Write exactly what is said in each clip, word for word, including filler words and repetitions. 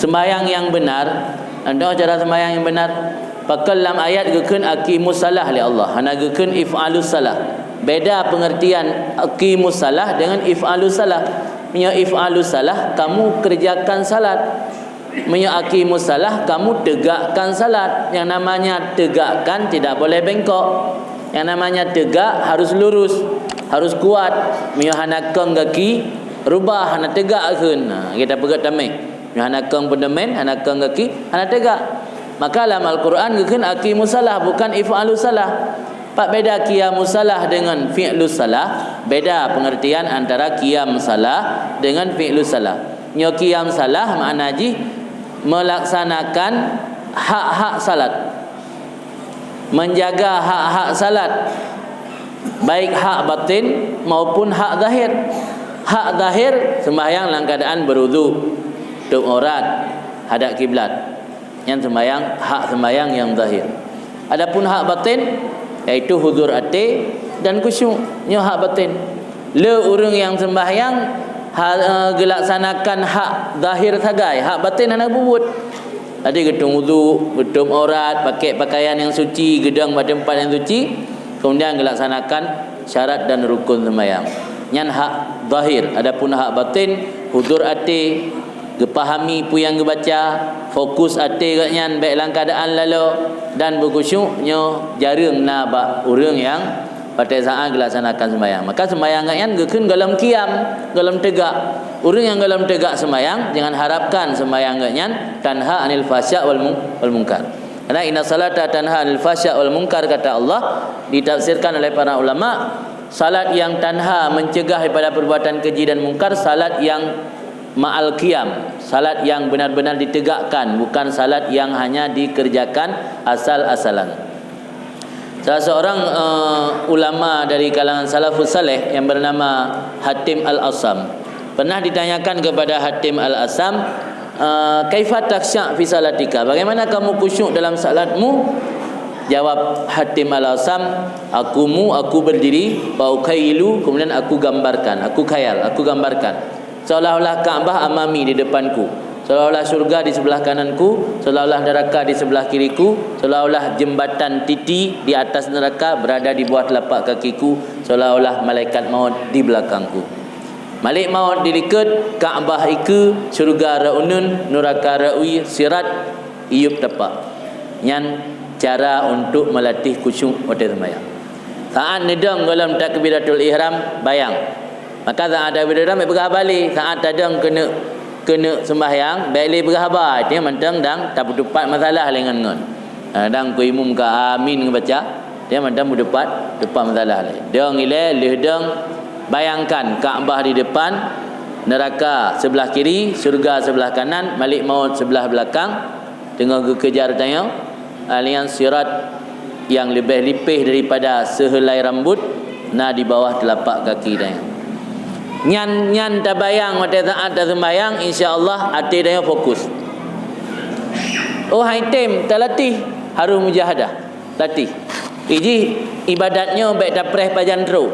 Sembahyang nyang beunar, contoh cara sembahyang nyang beunar, pakon lam ayat geukheun aqimus shalah lé Allah, hana geukheun if'alus shalah. Beda pengertian aqimus shalah dengan if'alus shalah. Meunyoe if'alus shalah, kamu kerjakan salat. Meunyoe aqimus shalah, kamu tegakkan salat. Yang namanya tegakkan tidak boleh bengkok. Yang namanya tegak harus lurus, harus kuat. Meunyoe hana kong gaki, rubah, hana tegak kheun. Nah, kita peugah tameh. Meunyoe hana kong peudemen, hana kong gaki, hana tegak. Maka lam Al-Quran geukheun aqimus shalah, bukan if'alus shalah. Pat beda qiyamus shalah dengan fi'lus shalah? Beda pengertian antara qiyam shalah dengan fi'lus shalah. Nyoe qiyam shalah makna jih melaksanakan hak-hak salat. Menjaga hak-hak salat, baik hak batin maupun hak zahir. Hak zahir, sembahyang dalam keadaan berwudu, tutup aurat, hadap kiblat. Nyan sembahyang, hak sembahyang nyang zahir. Adapun hak batin, yaitu huzur até dan khusyuk. Nyoe hak batin. Le ureuëng nyang sembahyang ha, eh, geulaksanakan hak zahir sagai, hak batin hana geubuet. Tadi geutueng wudu, geututup aurat, pakai pakaian nyang suci, geudong bak teumpat nyang suci, kemudian geulaksanakan syarat dan rukun sembahyang. Nyan hak zahir. Adapun hak batin, huzur até, geupahami peue nyang geubaca, fokus até geuhnyan bék lam keuadaan laloe dan beukhusyuk, nyoe jareueng na bak ureuëng nyang watée saát geulaksanakan sembahyang. Maka sembahyang geuhnyan geukheun gohlom qiyam, gohlom tegak. Ureuëng nyang gohlom tegak sembahyang, jangan harapkan sembahyang geuhnyan tanha anil fahsya wal mu-, wal munkar. Karena inna salata tanha anil fahsya wal munkar, kata Allah, ditafsirkan oleh para ulama, salat yang tanha, mencegah daripada perbuatan keji dan mungkar, salat yang ma'al qiyam, salat yang benar-benar ditegakkan, bukan salat yang hanya dikerjakan asal-asalan. Salah seorang, eh, ulama dari kalangan salafus saleh yang bernama Hatim Al-Asam pernah ditanyakan kepada Hatim Al-Asam, eh, "Kaifa takhsya' fi salatika? Bagaimana kamu khusyuk dalam salatmu?" Jawab Hatim Al-Asam, "Aqumu, aku berdiri, fa ukhayyilu, kemudian aku gambarkan, aku khayal, aku gambarkan. Seolah-olah Ka'bah amami, di depanku. Seolah-olah syurga di sebelah kananku, seolah-olah neraka di sebelah kiriku, seolah-olah jembatan titi di atas neraka berada di bawah telapak kakiku, seolah-olah malaikat maut di belakangku. Malek maut di likot, Ka'bah ikeue, syurga rot uneuen, neraka rot wie, sirat iyup tapak." Nyan cara untuk melatih khusyuk watée sembahyang. Saat neudong gohlom takbiratul ihram, bayang. Maka saat takbiratul ihram, bék peugah haba lé. Saat tadong keuneuk, keuneuk sembahyang, bék lé peugah haba. Nyan mantong dang tapeutupat masalah lé ngon-ngon. Kadang ku imum ka amin geubaca, nyan mantong peutupat, tupat masalah lé. Dong ilée, lheueh dong, bayangkan Ka'bah di depan, neraka sebelah kiri, syurga sebelah kanan, malek maut sebelah belakang, teungoh geukejar tanyoe, aliran sirat nyang leubeh lipéh daripada seuheulai rambut na di bawah teulapak kaki tanyoe. Nyan, nyan tabayang watée saat taseumbahyang, insya Allah até tanyoe fokus. Oh, hai tem, talatih, harôh mujahadah, latih. Iji ibadat nyoe bék tapreh pajan trok.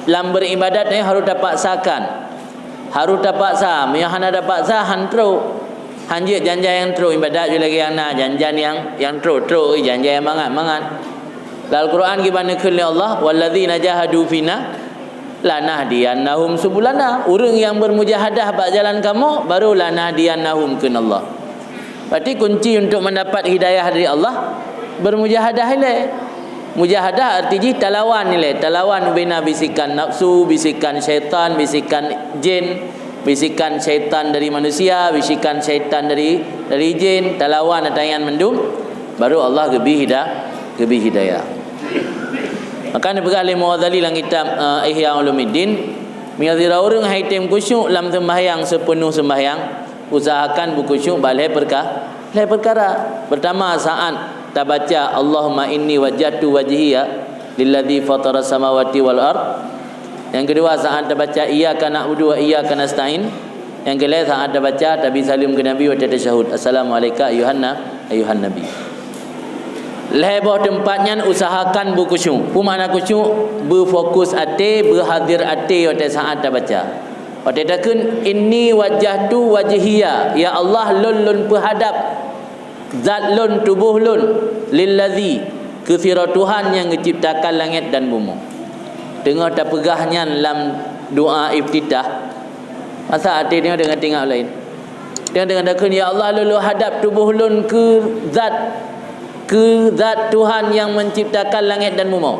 Lam beuribadat nyoe harôh tapaksakan. Harôh tapaksa, meunyoe hana tapaksa, han trok. Han jeuet jan-jan nyang trok ibadat, jeuet lagée nyang na jan-jan nyang, nyang trok-trok, jan-jan nyang mangat-mangat. Lam Al-Quran kiban neukheun lé Allah, "Walladzina jahadu fina lanahdiyannahum subulana." Ureuëng nyang beurmujahadah bak jalan kamoe, baru lanahdiyannahum kheun Allah. Berarti kunci untuk mendapat hidayah dari Allah, bermujahadah ilée. Mujahadah arti jih talawan ilée, talawan ubena bisikan nafsu, bisikan syaitan, bisikan jin, bisikan syaitan dari manusia, bisikan syaitan dari, dari jin, talawan ata nyan mandum, baru Allah geubri hida-, geubri hidayah. Maka neupeugah lé Imam Ghazali lam kitab, eh, Ihya Ulumuddin, meunyoe sidroe ureuëng han tem khusyuk lam seumbahyang, seupeunoh seumbahyang, usahakan beukhusyuk bak lhée peurka-, lhée peukara. Pertama, saat tabaca, "Allahumma inni wajjahtu wajhiya lilladzi fataras samawati wal ard." Nyang keudua, saat tabaca, "Iyyaka na'budu wa iyyaka nasta'in." Nyang keulhée, saat tabaca, tabi saleuem keu Nabi watée tasyahud, "Assalamu alaika ayyuhan na-, ayyuhan nabi." Lhée boh teumpat nyan usahakan beukhusyuk. Peue makna khusyuk? Beufokus até, beuhadér até watée saat tabaca. Watée takheun, "Inni wajjahtu wajhiya," ya Allah, lôn, lôn peuhadab zat lôn, tuboh lôn, "lillazi," keu sidroe Tuhan nyang geucebtakan langét dan bumoe. Teungoh tapeugah nyan lam doa iftitah, masa até teungoh deungon tinggai laén. Teungoh-teungoh takheun, "Ya Allah, lôn, lôn hadab tuboh lôn keu zat, keu zat Tuhan nyang menciptakan langét dan bumoe."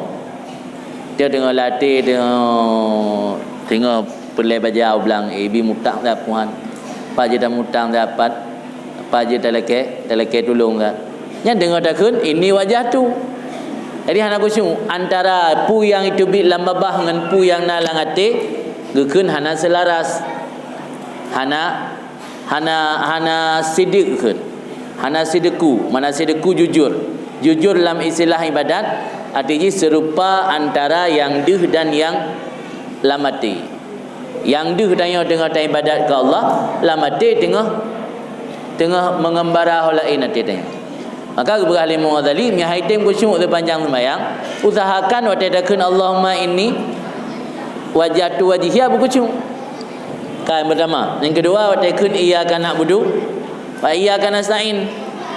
Teungoh-teungoh lam até, teungoh, teungoh peureulée bajau blang, eh, bi mutang that Tuhan. Pat jeuet tamutang that pat, pat jeuet talakée, talakée tulông that. Nyan teungoh takheun, "Inni wajjahtu." Jadi hana khusyuk antara peue nyang teubiet lam babah ngon peue nyang na lam até, geukheun hana seularas. Hana, hana, hana sidek kheun. Hana sideku, mana sideku jujur. Jujur lam istilah ibadat, arti jih seurupa antara nyang deuh dan nyang lam até. Nyang deuh tanyoe teungoh taibadat keu Allah, lam até teungoh, teungoh meungembara ho laén até tanyoe. Maka geupeugah lé Imam Ghazali, meunyoe han item khusyuk sipanjang seumbahyang, usahakan watée takheun, "Allahumma inni wajjahtu wajhiya," beukhusyuk. Kan pertama. Nyang keudua, watée kheun, "Iyyaka na'budu wa iyyaka nasta'in."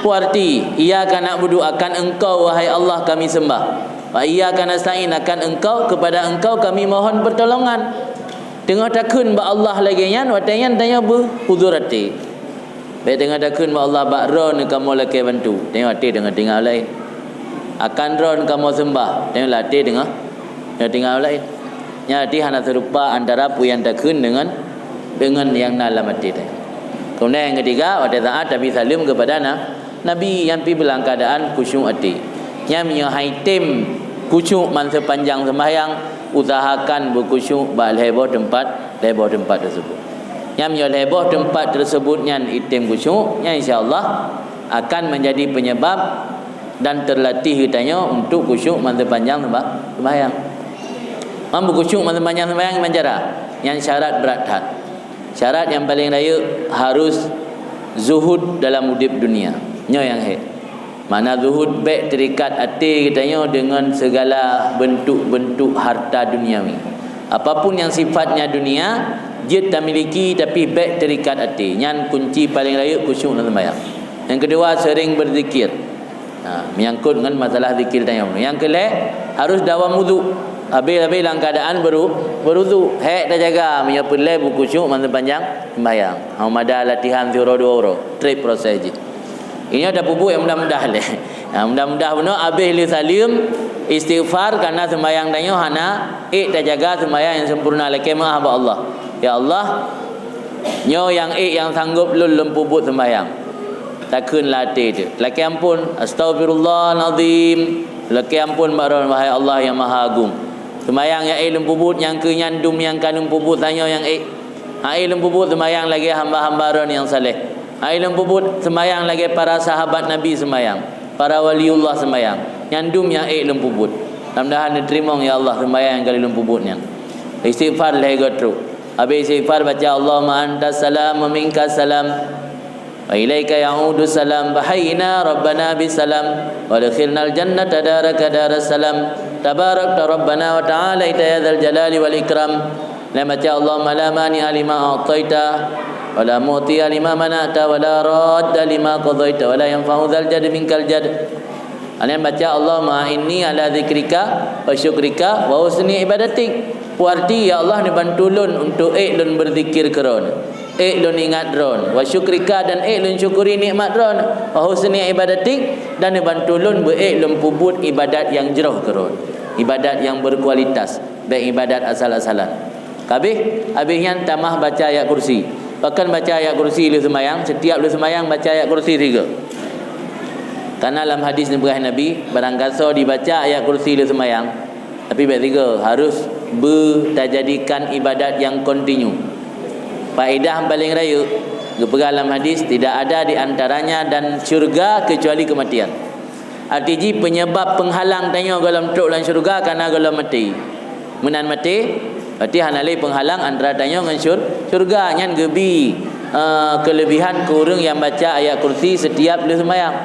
Peue arti, "Iyyaka na'budu," akan Engkau, wahai Allah, kami sembah. "Wa iyyaka nasta'in," akan Engkau, kepada Engkau kami mohon pertolongan. Teungoh takheun bak Allah lagée nyan, watée nyan tanyoe beuhuzur até. Bék teungoh takheun bak Allah, "Bak Droeneuh kamoe lakée bantu." Tanyoe até teungoh tinggai laén. "Akan Droeneuh kamoe seumbah." Tanyoe lam até teungoh, teungoh tinggai laén. Nyan até hana seurupa antara peue nyang takheun deungon, deungon nyang na lam até tanyoe. Keumudian nyang keutiga, watée saát tabi saleuem keupada na, Nabi nyang pih beulam keuadaan khusyuk até. Nyan meunyoe han item khusyuk ban seupanjang seumbahyang, usahakan beukhusyuk bak lhée boh teumpat, lhée boh teumpat teuseubut. Nyan meunyoe lhée boh teumpat teuseubut nyan item khusyuk, nyan insya Allah akan menjadi penyebab dan terlatih geutanyoe untuk khusyuk ban seupanjang seumba-, seumbahyang. Meunyoe beukhusyuk ban seupanjang seumbahyang, meucara nyan syarat brat that. Syarat nyang paleng rayeuk harus zuhud dalam udeb dunia. Nyoe nyang hék. Makna zuhud, bék teurikat até geutanyoe deungon sigala beuntuk-beuntuk harta duniawi. Apapun nyang sifatnya dunia, jeuet tamiliki, tapi bék teurikat até. Nyan kunci paleng rayeuk khusyuk lam seumbahyang. Nyang keudua, seuring beuzikir. Ha, meunyangkot ngon masalah zikir tanyoe. Nyang keulhée, harus dawam wudhu. Habéh-habéh lam keuadaan beuru-, beurudhu. Hék tajaga meunyoe peureulée beukhusyuk ban seupanjang seumbahyang. Hana mada latihan siuroe dua uroe. Treb proses jih. Nyoe tapeubuet nyang mudah-mudah lé. Ha, mudah-mudah bunoe habéh lheueh saleuem, istighfar, karena seumbahyang tanyoe hana ék tajaga seumbahyang nyang sempurna, lakée meuáh bak Allah. Ya Allah, nyoe nyang ék nyang sanggop lôn, lôn peubuet seumbahyang. Takheun lam até teuh. Lakée amphon, "Astaghfirullahalazim." Lakée amphon bak Droeneuh, wahai Allah nyang Maha Agong. Seumbahyang nyang ék lôn peubuet nyang keu nyan dum nyang ka lôn peubuet tanyoe nyang ék. Han ék lôn peubuet seumbahyang lagée hamba-hamba Droeneuh nyang saleh. Han ék lôn peubuet seumbahyang lagée para sahabat Nabi seumbahyang, para waliullah seumbahyang. Nyan dum nyang ék lôn peubuet. Mudah-mudahan neuteurimong, ya Allah, seumbahyang nyang ka lôn peubuet nyan. Istighfar lhée goe trok. Habéh istighfar baca, "Allahumma antas salam wa minkas salam. Wa ilaika ya'udus salam. Fa hayyina rabbana bis salam. Wa adkhilnal jannata daraka daras salam. Tabarakta rabbana wa ta'alaita ya dzal jalali wal ikram." Laén baca, "Allahumma la mani'a lima a'taita, wa la mu'tiya lima mana'ta, wa la radda lima qadaita, wa la yanfa'u dzal jaddi minkal jadd." Laén baca, "Allahumma a'inni ala dzikrika wa syukrika wa husni ibadatik." Peue arti, "Ya Allah, neubantu lôn untuk ék lôn beuzikir keu Droeneuh, ék lôn ingat Droeneuh, wa syukrika, dan ék lôn syukuri nikmat Droeneuh, wa husni ibadatik, dan neubantu lôn beu ék lôn peubuet ibadat nyang jroh keu Droeneuh, ibadat nyang berkualitas, bék ibadat asal-asalan." Habéh, habéh nyan tamah baca ayat kursi. Pakon baca ayat kursi lheueh seumbahyang? Setiap lheueh seumbahyang baca ayat kursi sigoe. Karena lam hadis neupeugah Nabi, barang gasoe dibaca ayat kursi lheueh seumbahyang, tapi bék sigoe, harus beutajadikan ibadat nyang kontinu. Faedah paleng rayeuk, geupeugah lam hadis, "Tidak ada di antaranya dan syurga kecuali kematian." Arti jih, penyebab penghalang tanyoe gohlom trok lam syurga karena gohlom maté. Meunan maté, berarti hana lé penghalang antara tanyoe ngon syur-, syurga. Nyan geubi, eh, kelebihan keu ureuëng nyang baca ayat kursi setiap lheueh seumbahyang.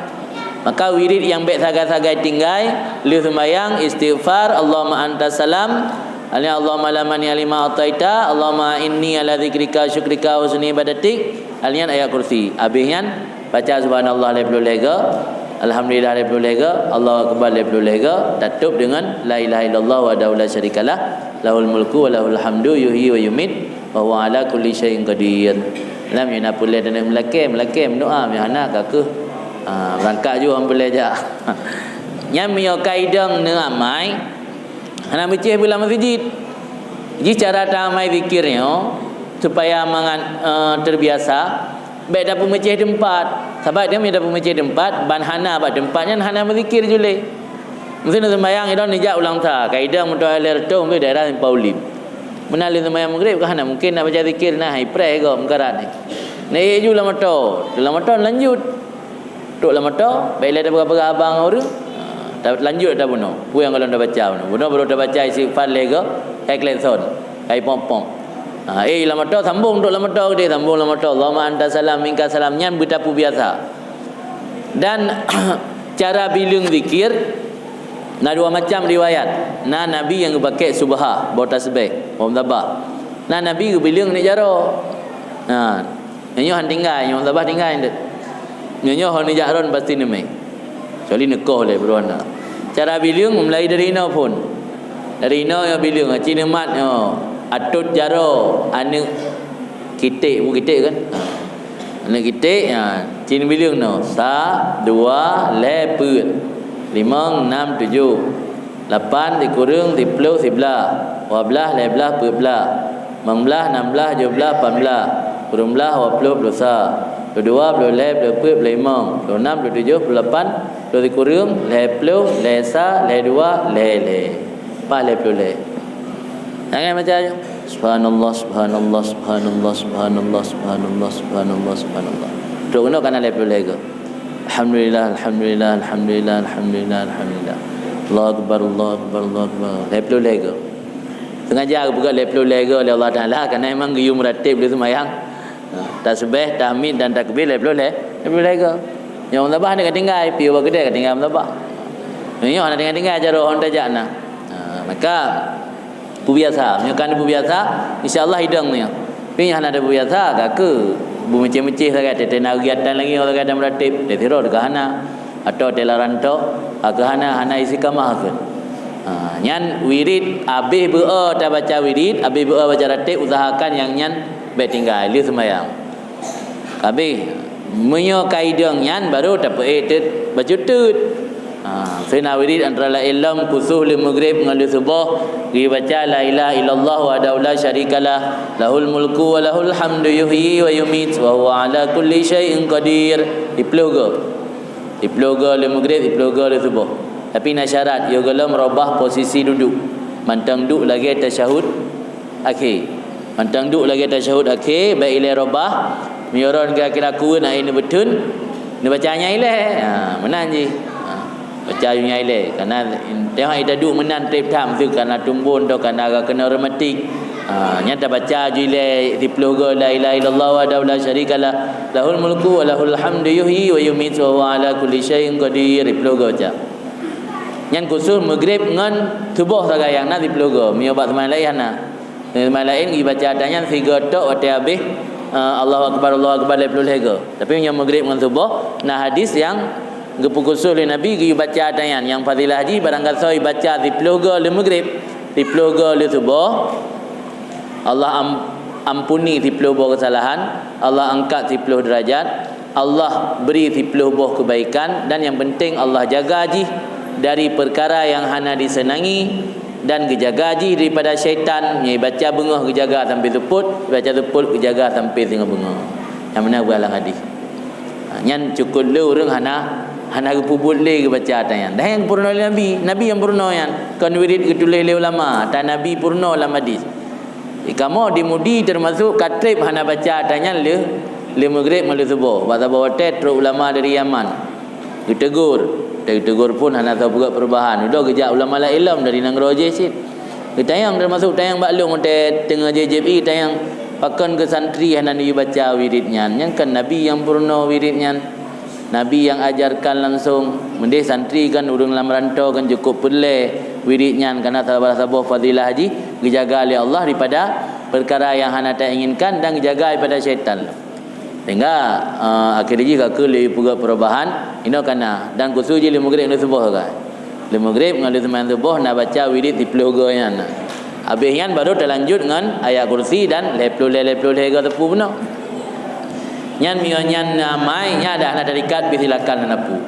Maka wirid nyang bék sagai-sagai tinggai, lheueh seumbahyang, istighfar, "Allahumma antas salam, Alnyan, Allahumma la mani'a lima a'taita, Allahumma inni ala dzikrika wa syukrika wa husni ibadatik. Alnyan ayat kursi. Abéh nyan baca subhanallah lhèe ploh lhèe go, alhamdulillah lhèe ploh lhèe go, Allahu akbar lhèe ploh lhèe go, tatôb deungon la ilaha illallah wahdahu la syarikalah, lahul mulku wa lahul hamdu yuhyi wa yumit wa huwa ala kulli syai'in qadir. Lam nyoe na peureulèe taneuk meulakèe, meulakèe meudoa, meuhana ka keuh. Ha, beurangkat ju ôn peureulèe jak. Nyan meunyoe ka idong neuamai, hana meucéh beu lam meuseujid. Jih cara tamai zikir nyoe supaya mangat, eh, terbiasa, bèk tapeumeucéh teumpat. Sabab dia meunyoe tapeumeucéh teumpat, ban hana bak teumpat nyan hana meuzikir ju lé. Meuseu neuseumayang idong neujak u Langsa, ka idong meutoe lhèe reutôh meudaerah Simpang Ulim. Meunan lheuh seumayang Maghrib ka hana mungken nak baca zikir, nah, ipreh gob meukarat nyan. Neujak ju lam moto, lam moto lanjut. Trôk lam moto, bèk lé tapeugah-peugah haba ngon ureueng. Ha, ta-, lanjut tabunoe. Peue nyang gohlom tabaca bunoe. Bunoe baru tabaca istighfar lhèe go, hai klakson, hai pom-pom. Ha, eh, lam moto sambông trôk lam moto keudéh, sambông lam moto. Allahumma anta salam, minka salam. Nyan beutapeubiasa. Dan cara bileueng zikir na dua macam riwayat. Na Nabi nyang geupakè subha, boh tasbèh, boh musabah. Na Nabi geubileueng ngon jaroe. Ha. Nyoe han tinggai, nyoe musabah tinggai nteuk. Nyoe nyoe hon jak ron pasti neumè. Kecuali neukoh lé buruan na. Cara bileueng mulai dari inoe phôn. Dari inoe nyoe bileueng, aci neumat nyoe. Atôt jaroe aneuk kiték, bu kiték kan? Aneuk kiték, ha, cin bileueng nyoe. Sa, dua, lhèe, peuet. Limong, nam, tujoh. Lapan, sikureueng, siplôh, siblaih, dua blaih, lhèe blaih, peuet blaih, limong blaih, nam blaih, tujoh blaih, lapan blaih, sikureueng blaih, dua plôh, plôh sa, plôh dua, plôh lhèe, plôh peuet, plôh limong, plôh nam, plôh tujoh, plôh lapan, plôh sikureueng, lhèe plôh, lhèe sa, lhèe dua, lhèe lhèe. Paih lhèe plôh lhèe. Jangan baca aja. Subhanallah, subhanallah, subhanallah, subhanallah, subhanallah, subhanallah, subhanallah. Trôk keunoe ka na lhèe plôh lhèe go. Alhamdulillah, alhamdulillah, alhamdulillah, alhamdulillah, alhamdulillah. Allahu Akbar, Allahu Akbar, Allahu Akbar. Lhèe plôh lhèe go. Sengaja geupeugah lhèe plôh lhèe go lé Allah Taala, karena memang geuyue meuratéb lé seumayang. Ha, tasbih, tahmid dan takbir lhèe plôh lhèe, lhèe plôh lhèe go. Nyang musabah ni ka tinggai, piôh bak keudè ka tinggai musabah. Nyoe hana tinggai-tinggai jaroe hon tajak na. Ha, maka Peubiasa, meunyoe ka neupeubiasa, insya Allah idong nyoe. Tapi nyoe hana neupeubiasa, ka keuh beumeucéh-meucéh sagai, teuh na kegiatan lagèe nyoe sagai dan meuratéb, teuh sidroe teuh ka hana, atawa teuh lam rantô, ka keuh hana, hana istiqamah keuh. Ha, nyan wirid, abéh beu-o tabaca wirid, abéh beu-o baca ratéb, usahakan nyang nyan bèk tinggai, lheuh seumayang. Habéh, meunyoe ka idong nyan, baru tapeuék teut bacut teut. Ha, seuna wirid antara laén lom khusoh lheuh Maghrib ngon lheuh Suboh, geubaca la ilaha illallah wahdahu la syarikalah, lahul mulku wa lahul hamdu yuhyi wa yumiit wa huwa ala kulli syai'in qadir. Siplôh go. Siplôh go lheuh Maghrib, siplôh go lheuh Suboh. Tapi na syarat, yoh gohlom robah posisi duduek. Mantong duek lagèe tasyahud akhé. Mantong duek lagèe tasyahud akhé, bèk ilèe robah, meunyoe ron kira-kira kueun akhé neubeuteun, neubaca nyang ilèe. Ha, meunan jih. Ha, baca nyang ilèe. Karena teuh ita duek meunan trép that, meusti karena tumbon atau karena ka keunong rematik. Ha, nyan tabaca ju ilèe siplôh go la ilaha illallah wahdahu la syarikalah, lahul mulku wa lahul hamdu yuhyi wa yumiit wa huwa ala kulli syai'in qadir, siplôh go baca. Nyan khusoh Maghrib ngon Suboh sagai nyang na siplôh go, meunyoe bak seumayang laén hana. Seumayang laén geubaca ata nyan sigoe tok watèe habéh, eh, Allahu Akbar, Allahu Akbar lhèe plôh lhèe go. Tapi meunyoe Maghrib ngon Suboh, na hadis nyang geupeukhusoh lé Nabi geubaca ata nyan, nyang fadilah jih barangkasoe baca siplôh go lheuh Maghrib, siplôh go lheuh Suboh, Allah am-, ampuni siplôh boh keusalahan, Allah angkat siplôh deurajat, Allah bri siplôh boh keubaikan, dan nyang peunteng Allah jaga jih dari peukara nyang hana jiseunangi, dan geujaga jih daripada syaitan, nyang ibaca beungoh geujaga sampoe seupôt, ibaca seupôt geujaga sampoe singoh beungoh. Nyang meunan buet lam hadis. Ha, nyan cukôp le ureueng hana, hana geupeubuet lé geubaca ata nyan. Dan nyang geupeurunoe lé Nabi, Nabi nyang peurunoe nyan. Kon wirid geutuléh lé ulama, ata Nabi peurunoe lam hadis. Di kamoe di Mudi teumasok ka trép hana baca ata nyan lheuh, lheuh Maghrib ngon lheuh Suboh. Bak saboh watèe trok ulama dari Yaman. Geutegur. Geutegur phon hana soe peugah perubahan. Udah geujak ulama laén lom dari nanggroe jih cit. Geutanyong teumasok tanyong bak lôn watèe teungoh jép-jép ié, geutanyong, "Pakon keu santri hana neubaca wirid nyan? Nyan kan Nabi nyang peurunoe wirid nyan." Nabi nyang ajarkan langsong. Meudeh santri kan ureueng lam rantô kan cukôp peureulèe wirid nyan, karena salah saboh fadilah jih geujaga lé Allah daripada peukara nyang hana tainginkan dan geujaga daripada syaitan. Sehingga, eh, akhé jih ka keuh lé peugét perubahan, inoe kana, dan khusus jih lé Maghrib ngon lé Suboh ka. Lé Maghrib ngon lé seumayang Suboh na baca wirid siplôh goe nyan. Habéh nyan baru talanjut ngon ayat kursi dan lhèe plôh lhèe, lhèe plôh lhèe goe teupeu bunoe. Nyan meunyoe nyan amai, nyan dah na tarikat, bisilakan hana peue.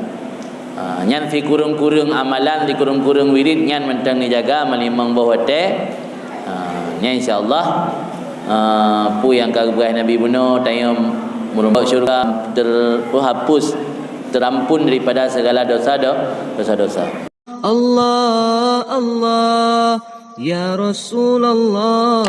Ha, nyan sikureueng-kureueng amalan, sikureueng-kureueng wirid nyan mantong neujaga meulimong boh watèe. Ha, nyan insya Allah, ha, peue nyang ka geubeuet Nabi bunoe, tanyoe meurumpok syurga ter-, hapus, terampun daripada segala dosa do-, dosa-dosa. Allah, Allah, ya Rasulullah.